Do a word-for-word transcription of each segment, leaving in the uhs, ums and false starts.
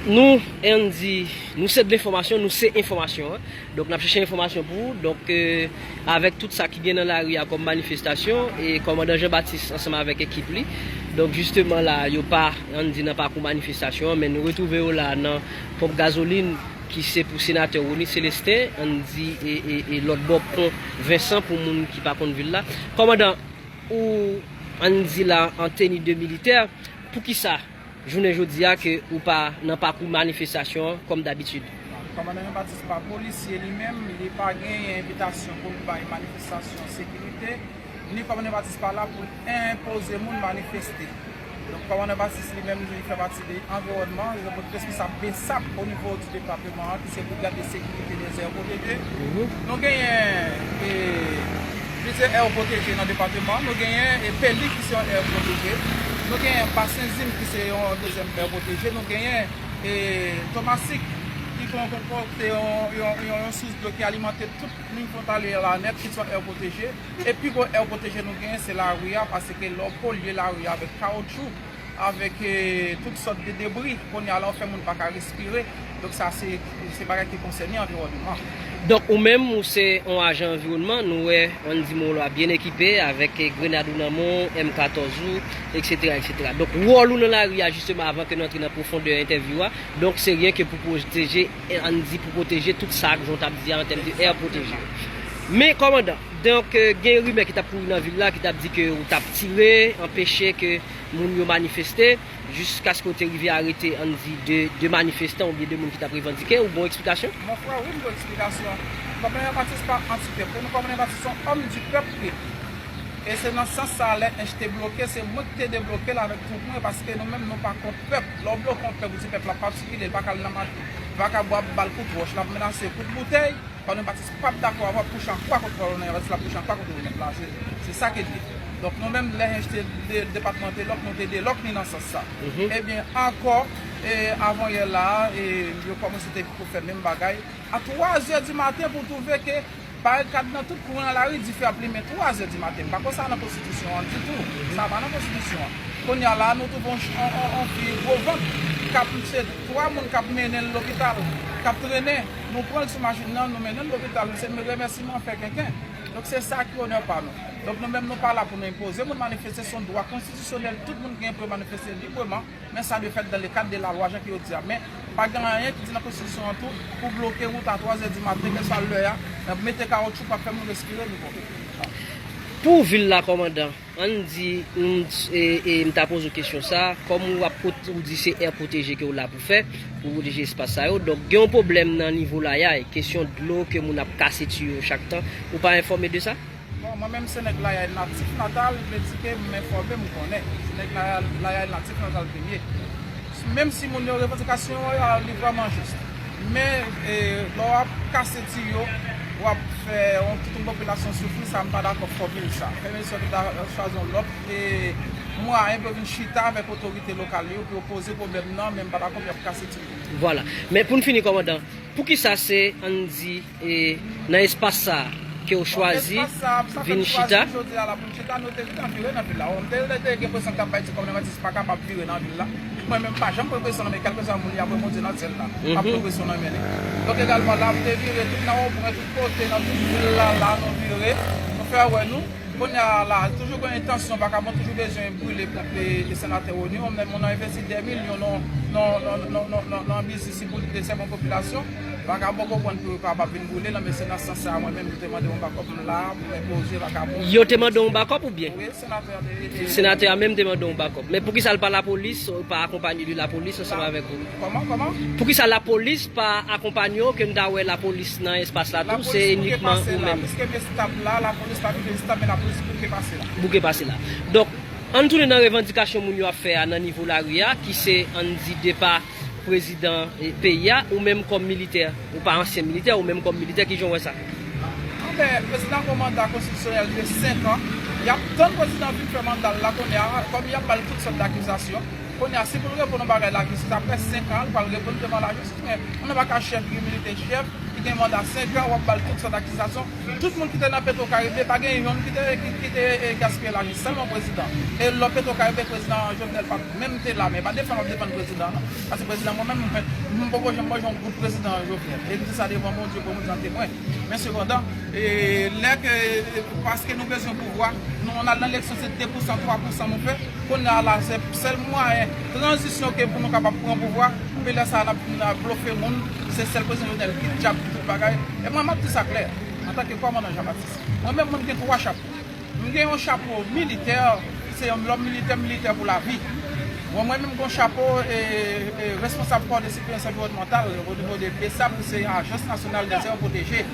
Nou, Andy, nou se de lenfòmasyon, nou se enfòmasyon, en. Donk, n ap chèche enfòmasyon pou ou. Donk, euh, avèk tout sa ki gen nan lari a kòm manifestasyon, e kòmandan Jean Baptiste ansanm avèk ekip li. Donk, jisteman la, yo pa, Andy, nan pakou manifestasyon an, men nou retwouve yo la nan ponp gazolin ki se pou senatè Rony Célestin, Andy, e, e, e lòt bò pon Vensan pou moun ki pa konn vil la. Kòmandan, ou, Andy, la an teni de militè, poukisa jounen jodi a ke ou pa nan pakou manifestasyon an kòm dabitid? Kòmandan Jean Baptiste pa polisye li menm, li pa genyen envitasyon pou l bay manifestasyon sekirite, ni kòmandan Jean Baptiste pa la pou l enpoze moun manifeste. Donk, kòmandan Jean Baptiste li menm, li fè pati de anviwònman, li responsab BSAP o nivo di depatman an, ki se Brigad de Sekirite des Aires Protégées. Nou genyen, e, plizyè air pwoteje nan depatman an. Nou genyen, e, Peli ki se yon air pwoteje. Nou genyen Basen Zim ki se yon dezyèm air pwoteje. Nou genyen, e, Tomasik ki kon, kon, kon, se yon, yon, yon, yon sous dlo ki alimante tout liy fwontalyè la nèt, ki se yon air pwoteje. E pi gwo air pwoteje nou genyen, se lari a, paske lè w polye lari a avèk kawotchou, avèk, e, tout sòt de debri, kounye a la, w fè moun pa ka respire. Donk, sa se, se bagay ki konsène anviwònman. Donk, ou menm, ou se yon ajan anviwònman, nou wè, Andy Molo a byen ekipe, avèk, e, grenad ou nan men w, M katòz ou, etsetera, etsetera. Donk, wòl ou nan lari a, jisteman, avan ke n antre nan pwofondè entèvyou a, donk, se ryen ke pou pwoteje, e, Andy, pou pwoteje tout sa, jan w t ap di a, an tèm de air protégé. Men, kòmandan, donk, e, gen rimè ki t ap kouri nan vil la, ki t ap di ke ou t ap tire, anpeche ke moun yo manifeste, jiskaske w te rive arete, ann di, de, de manifestan oubyen de moun ki t ap revandike, ou ba w eksplikasyon? Mon frè, wi, m ba w eksplikasyon. Kòmandan Jean Baptiste pa anti-pèp. Pou nou, kòmandan Jean Baptiste se yon òm di pèp li. E se nan sans sa, lè Ench te bloke, se mwen ki te debloke l avèk twoup mwen, paske nou menm, nou pa kont pèp. Lè w bloke yon pèp, ou di pèp la p ap sikile, l pa ka al nan mache, vakabon ap ba l kout wòch, l ap menase kout boutèy. Kòmandan Jean Baptiste p ap dakò avè w, ap kouche an kwa kont kòmandan Jean Baptiste, l ap kouche an kwa kont ou menm la. Se, se sa ke l ye. Donk, nou menm, lè Ench te de, depatman te lòk, nou te delòk ni nan sans sa. Ebyen, ankò, e, avan yè la a, e, yo kòmanse te pou fè menm bagay. A twa zè di maten, pou w twouve ke barikad nan tout kwen nan lari, dife ap limen twa zè di maten. M pa kwè sa nan konstitisyon an ditou. Sa pa nan konstitisyon an. Kounye a la, nou twouve yon, yon, yon, yon fi gwo vant k ap, se twa moun k ap mennen l lopital, k ap trennen. Nou pran l sou machin nan, nou mennen l lopital. Se remèsiman fè kenken. Donk, se sa ki onè pa nou. Donk, nou menm, nou pa la pou nou enpoze moun manifeste. Se yon dwa konstitisyonèl. Tout moun gen pou yo manifeste libreman. Men sa dwe fèt dans le cadre de la loi, jan ke yo di a. Men, pa gen anyen ki di nan konstitisyon an tou pou bloke wout a twa zè di maten, kèlswa lè a, mete kawotchou pou ap fè moun respire, nou bon. Pou vil la, kòmandan, ann di, m, e, e, m ta poze w kesyon sa, kòm w ap pot-, ou di se air protégé ke w la pou fè, pou pwoteje espas sa yo. Donk, gen yon pwoblèm nan nivo Layay, kesyon dlo ke moun ap kase tiyo chak tan. Ou pa enfòme de sa? Bon, mwen menm se nèg Layay natif natal, vle di ke m enfòme, m konnen. Se nèg Layay, Layay natif natal ke m ye. Menm si moun yo revandikasyon yo, li vrèman jis. Men, e, lè w ap kase tiyo, w ap fè yon, tout yon popilasyon soufri, sa m pa dakò fòmil sa. Fè mesye yo ta chwazi yon lòt, e, mwayen pou yo vin chita avèk otorite lokal yo, pou yo poze pwoblèm nan, men m pa dakò pou y ap kase tiyo. Vwala. Men pou n fini, kòmandan, poukisa se, ann di, e, nan espas sa a ke w chwazi vin chita? Espas sa a, sa fè nou chwazi jodi a la pou n chita, nou te vin anvire nan vil la. M te, te gen presyon k ap bay di kòm nan Matis pa kapab vire nan vil la. Mwen menm, m pa janm pran presyon nan men kèlkeswa moun y ap remonte nan syèl la. M ap pran presyon nan men li. Donk, egalman, la, m te vire tout nan wonpwen, tout kote, nan tout vil la, la, nou vire, nou fè wè nou. Kounye a la, toujou gen entansyon, vakabon toujou bezwen brile pèp e senatè Rony. Ou menm, moun nan envesti dè milyon nan, nan, nan biznis li pou li te sèvi yon popilasyon. Vakabon konprann pou yo kapab vin brile l, men se nan sans sa a, mwen menm, yo te mande yon bakòp, m la, pou m enpoze vakabon. Yo te mande yon bakòp oubyen? Wi, senatè a te, te... Senatè a menm te mande yon bakòp. Men poukisa l pa lapolis, ou pa akonpanye de lapolis ansanm avèk ou? Kòman, kòman? Poukisa lapolis pa akonpanye w, ke n ta wè lapolis nan espas la tou, se inikman ou menm? Piske gen stab la, lapolis pa vin fè stab, men lapolis bouke pase la. Bouke pase la. Donk, ann tounen nan revandikasyon moun yo ap fè a nan nivo lari a, ki se, ann di, depa prezidan, e, peyi a, ou menm kòm militè, ou pa ansyen militè, ou menm kòm militè, kijan w wè sa? Anben, prezidan gon manda konstitisyonèl de senk an, y ap tann prezidan vin fè manda l la kounye a, kòm y ap ba l tout sòt dakizasyon. Kounye a, si pou l reponn yon bagay lajistis, apre senk an, l pral reponn devan lajistis, men moun nan pa ka chèf, li milite chèf, gen manda senk an, w ap ba l tout sòt akizasyon. Tout moun ki te nan Petro Caribe, pa gen yonn ki te, ki, ki te, e, gaspiye lajan, sèlman prezidan. E lò Petro Caribe, prezidan Jovenel pa t menm te la, men pa defann m ap defann prezidan, non. Paske prezidan, mwen menm, mwen, m poko janm manje yon goud prezidan Jovenel. E m di sa devan Bondye, pou Bondye an temwen. Men sepandan, e, lè ke, paske nou bezwen pouvwa, nou, nou al nan eleksyon, se de pou san, twa pou san nou fè. Kounye a la, se sèl mwayen tranzisyon ke pou nou kapab pran pouvwa. Epi lè sa a, n ap, n ap blofe moun. Se sèl prezidan Jovenel ki dyab ki tout bagay. E mwen, m ap di sa klè, antanke kòmandan Jean Baptiste. Mwen menm, mwen gen twa chapo. M gen yon chapo militè, se yon lòm militè, militè pou lavi. Bon, mwen menm, m gen yon chapo, e, e, responsab kò de siveyans anviwònmantal o nivo de BSAP, se Agence Nationale des Aires Protégées.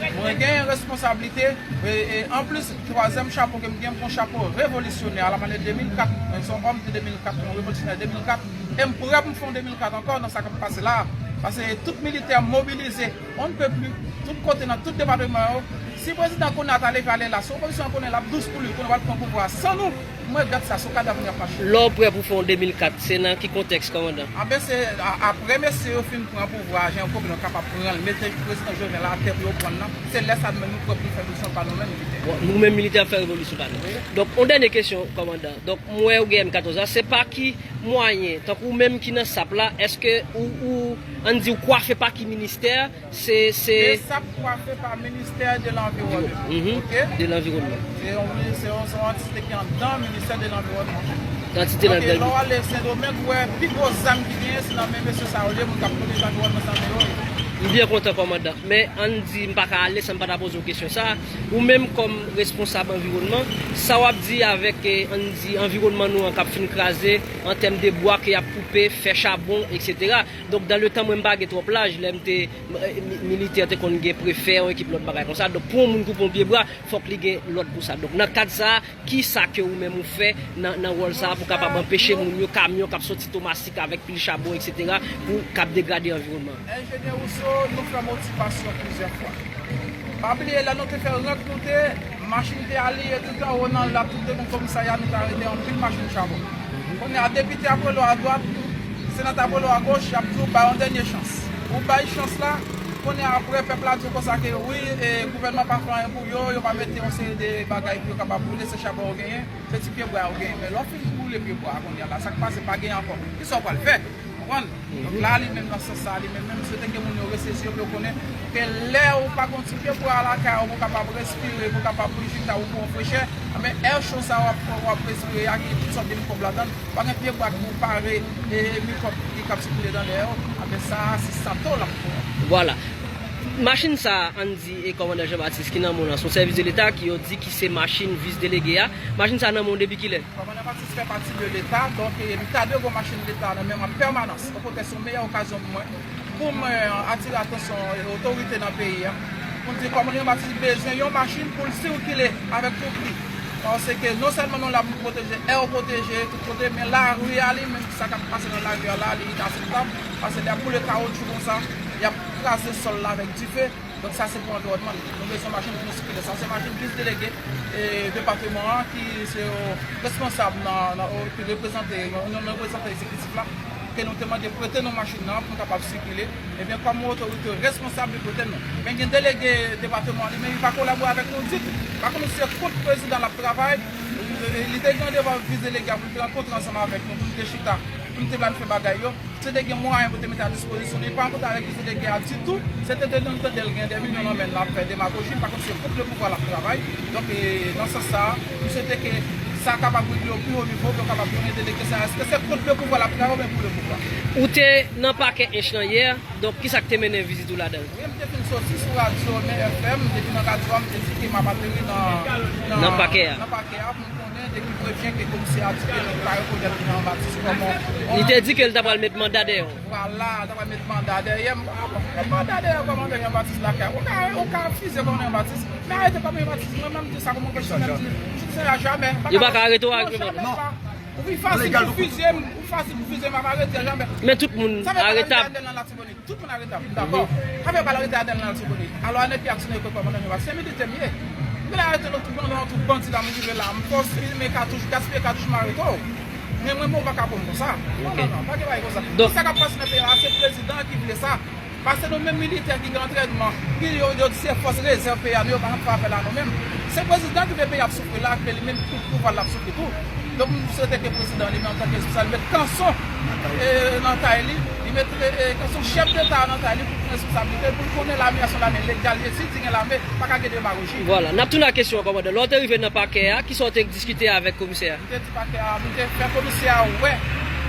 Mwen gen responsablite, e, e, anplis, twazyèm chapo ke m gen, m gen yon chapo revolisyonè, alamanyè de mil kat, mwen se yon òm de de mil kat, yon revolisyonè de mil kat, e m prè pou m fè yon de mil kat ankò nan sa k ap pase la a. Paske tout militè mobilize, on ne peut plus, tout kote, nan tout depatman yo. Si prezidan kounye a ta leve ale la, si opozisyon an konnen l ap dous pou li, konnen w al pran pouvwa a san nou, m regrèt sa, se yon kadav nou y ap mache. Lè w prè pou fè yon de mil kat, se nan ki kontèks, kòmandan? Anben, se a, apre mesye yo fin pran pouvwa a, jan yo konnen yo kapab pran l, mete prezidan Jovenel atè pou yo pran l lan, se lè sa a nou menm nou prè pou nou fè revolisyon pa nou menm militè. Bon, nou menm militè ap fè revolisyon pa nou. Wi. Donk, yon dènye kesyon, kòmandan. Donk, m wè ou gen M katòz la, se pa ki mwayen, tankou ou menm ki nan BSAP la, èske ou, ou, ann di, ou kwafe pa ki ministè, se, se BSAP kwafe pa Ministè de Lanviwònman. Mhm. Ok? De Lanviwònman. Se yon, se yon, se yon antite ki anndan Ministè de Lanviwònman. Antite anndan. Donk, lè w ale Sendomeng, w wè pi gwo zam ki genyen, se nan men mesye sa yo ye, moun k ap pwoteje lanviwònman, se nan men yo ye. M byen kontan, kòmandan. Men, ann di, m pa ka ale san m pa ta poze w kesyon sa a. Ou menm, kòm responsab anviwònman, sa w ap di avèk, eh, ann di, anviwònman nou an k ap fin kraze, an tèm de bwa ke y ap koupe, fè chabon, etsetera. Donk, dan le tan, mwen, m pa gen twòp laj, lè m te, eh, mi-, militè, te konn gen prefè, yon ekip lòt bagay konsa. Donk, pou yon moun koupe yon pye bwa, fòk li gen lòd pou sa. Donk, nan kad sa a, ki sa ke ou menm ou fè nan, nan wòl sa a pou kapab anpeche moun yo, kamyon k ap soti Tomasik avèk pil chabon, etsetera, pou k ap degrade anviwònman an? Enjenyè Rousseau, nou fè motivasyon plizyè fwa. Pa bliye, lè nou te fè rant moute, machin te aliye tout anwo nan la, tout devan komisarya, nou te arete anpil machin chabon. Kounye a, depite ap rele w adwat, senatè ap rele w agoch, y ap di w bay yon dènye chans. Ou bay chans la, kounye a, apre, pèp la di w konsa ke wi, e, gouvènman pa fè anyen pou yo, yo pa mete yon seri de bagay pou yo kapab boule, se chabon yo genyen, se ti pyebwa yo genyen. Men lè w fin boule pyebwa a kounye a la, sa k pase, pa genyen ankò. Kisa w pral fè? Konprann? Donk la, li menm, nan sans sa, li menm, menm, m swete ke moun yo resezi yo, pou yo konnen ke lè ou pa gen yon ti pyebwa lakay ou, pou w kapab respire, pou w kapab pran chita ou, pou w frechè, anben, è cho sa w ap, w ap respire a, gen tout sòt de mikwòb ladan l. Pa gen pyebwa ki pou pare, e, mikwòb ki k ap sikile nan lè yo, anben, sa a, se santo l ap fè. Vwala. Machin sa a, ann di, e, kòmandan Jean Baptiste ki nan men w lan, se yon sèvis de leta ki yo di ki se machin vis delege a. Machin sa a nan men w depi kilè? Kòmandan Baptiste fè pati de leta, donk, e, m ta dwe gen yon machin leta nan men m an pèmanans. Okontrè, se yon meyè okazyon pou mwen, pou mwen atire atansyon, e, otorite nan peyi a, pou m di kòmandan Jean Baptiste bezwen yon machin pou l sikile avèk twoup li. Paske non sèlman nou la pou pwoteje, è pwoteje, tout kote, men lari a li menm, sa k ap pase nan lari a la, li inakseptab. Paske lè y ap boule kawotchou konsa, y ap kraze sòl la avèk dife. Donk sa se pou anviwònman li. Nou bezwen machin pou nou sikile. Sa se machin vis delege, e, depatman an ki se, e, responsab nan, nan, e, ki reprezante, yon, yon reprezantan egzekitif la, ke nou te mande prete nou machin nan pou nou kapab sikile. Ebyen, kòm otorite responsab, li prete nou. Men gen delege depatman an li menm, li pa kolabore avèk nou ditou. Pa konn si se kont prezidan l ap travay, li, li te gen randevou ak vis delege a pou l te rankontre ansanm avèk nou, pou nou te chita, pou nou te planifye bagay yo. Si te gen mwayen pou te mete a dispozisyon li, li pa rankontre avèk vis delege a ditou, se te de nou tande l gen de milyon nan men l, l ap fè demagoji, m pa konn si se kont le pouvwa l ap travay. Donk, e, nan sans sa a, m swete ke sa kapab regle o pi wo nivo, pou yo kapab konnen delege sa a, èske se kont le pouvwa l ap travay oubyen pou le pouvwa. Ou te nan pakè Ench lan yè, donk kisa k te mennen vizit ou ladan l? Wi, m te fin soti sou radyo Mè F M, m te vin nan radyo a, m te di ke m ap ateri nan, nan, nan pakè a. Nan pakè a, pou m konnen de ki pwen ke komisè a di ke nou pa rekonèt Jean Baptiste kòm yon... Li te di ke l ta pral met manda dèyè w. Vwala, ta pral met manda dèyè m. Ah, bon, met manda dèyè kòmandan Jean Baptiste lakay. Ou ka, ou ka fize kòmandan Jean Baptiste, men arete kòmandan Jean Baptiste, mwen menm di sa kòm yon pèsonèl, m di, je ne serai jamais. Yo pa ka arete w ak manda. Non, non. Ou pi fasil pou fize m, ou fasil pou fize m, m ap arete janmè. Men tout moun aretab. Tout moun aretab, m dakò. Sa fè pa l arete Adelin Latibonit. Alò, anèk ki aksyon yo pran pandan yo pa se militè m ye. M vin arete lòt tout pandan yon tout bandi la, m rive la, m fòs filme katouch, gaspiye katouch, m arete w. Men mwen, mwen, ou pa ka pran m konsa. Non, non, non, pa gen bagay konsa. Tout sa k ap pase nan peyi a, se prezidan ki vle sa. Paske nou menm militè ki gen antrènman, ki yo, yo di se fòs rezèv peyi a, nou yo pa janm fè apèl a nou menm. Se prezidan ki fè peyi ap soufri la, ke li menm tout pouvwa l ap soufri tou. Donk, m swete ke prezidan li menm, antanke espesyal, li met kanson e, nan tay li, li met e, e, kanson chèf deta a nan tay li pou l pran responsablite, pou l konnen lame a se yon lame legal, e si di gen lame, pa ka gen demagoji. Vwala, n ap tounen a kesyon an, kòmandan. Lè w te rive nan pakè a, kisa w te diskite avèk komisè a? M te di pakè a, m te fè komisè a wè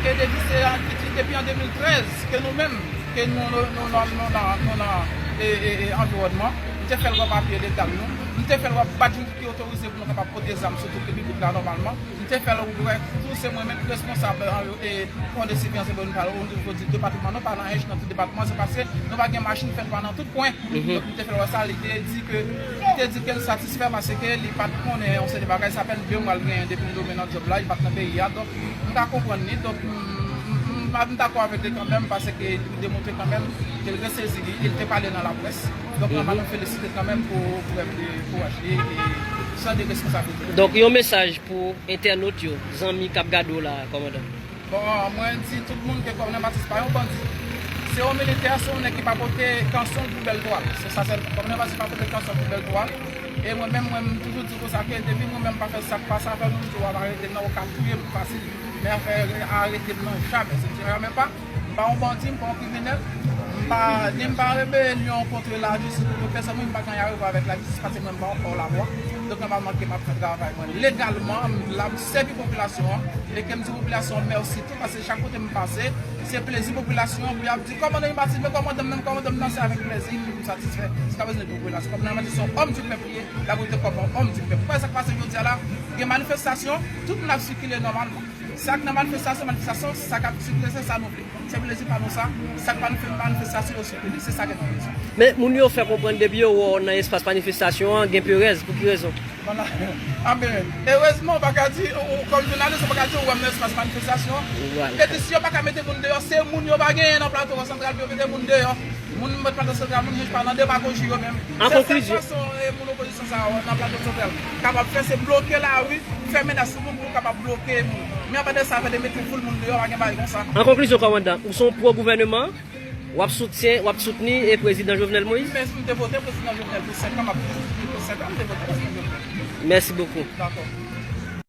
ke depi se an, depi an de mil trèz, ke nou menm, ke nou, nou, nou, nou, nou nan, nou nan e, e, e, anviwònman, m te fè l wè papye legal nou, m te fè l wè badj ki otorize pou nou kapab pote zam sou tout piblik la nòmalman, m te fè l wè tou se mwen menm ki responsab, e, Fon de siviyans enviwònmantal o nivo di depatman, nou pa nan Ench, nan tout depatman, se paske nou pa gen machin fè nou pa nan tout kwen. Donk, m te fè l wè sa, li te di ke, li te di ke l satisfè paske li pa t konnen yon seri de bagay, sa fè de mwa l genyen depi l nonmen nan djòb la, li pa t nan peyi a. Donk, m ka konprann li. Donk, m, m, m, m dakò avèk li kanmenm, paske li demontre kanmenm ke l resezi li, e li te pale nan laprès. Donk, nòmalman, m felisite l kanmenm pou, pou prèv de kouraj li e sans de responsablite. Donk, yon mesaj pou entènot yo, zanmi k ap gade w la, kòmandan. Bon, mwen di tout moun ke Kòmandè Matis pa yon bandi. Se yon militè, se yon nèg ki pa pote kanson pou bèl twal. Se sa sèlman. Kòmandè Matis pa pote kanson pou bèl twal. E mwen menm, mwen, m toujou di konsa ke depi mwen menm pa fè sa k pa sa, fè nou toujou ap arete m nan, ou ka touye m fasil. Men afè arete m nan, jamè. Se jamè pa. M pa yon bandi, m pa yon kriminèl. M pa, ni m pa an rebelyon kont lajistis, kont pèsonn, m pa gen anyen a wè avèk lajistis, paske mwen m pa yon hors-la-loi. Donk, nòmalman, ke m ap fè travay mwen legalman, m la, m sèvi popilasyon an. E ke m di popilasyon an mèsi tou, paske chak kote m pase, se plezi popilasyon an pou y ap di, "Kòmandan Matis, men kòmandan m, men kòmandan m nan, se avèk plezi m satisfè." Se ka bezwen di popilasyon. Kòmandan Matis se yon òm di pèp li ye, l ap rete kòm yon òm di pèp. Ou wè sa k pase jodi a la, gen manifestasyon, tout moun ap sikile nòmalman. Sa k nan manifestasyon, manifestasyon, sa k ap sikile, se sa nou vle. Se plezi pa nou sa, sa k pa nou fè manifestasyon yo sikile, se sa k enterese. Men moun yo fè konprann depi yo wè w nan espas manifestasyon an, gen perèz. Pou ki rezon? Anben, erezman, ou pa ka di, ou, kòm jounalis, ou pa ka di ou wè m nan espas manifestasyon. Vwala. Petisyon pa ka mete moun deyò, se moun yo pa genyen nan Plato Santral pou yo mete moun deyò. Moun nan Plato Santral, moun yo pa nan demagoji yo menm. An konklizyon. Se sèl fason, e, moun opozisyon sa yo nan Plato Santral kapab fè, se bloke lari, fè menas sou moun pou kapab bloke moun. Men apa de sa, fè de mete foul moun deyò, pa gen bagay konsa. An konklizyon, kòmandan, ou se yon pwo gouvèneman, w ap soutyen, w ap soutni e prezidan Jovenel Moïse? Men si m te vote prezidan Jovenel pou senk an, m ap toujou soutni l pou senk an, m te vote prezidan Jovenel. Mèsi bokou. Dakò.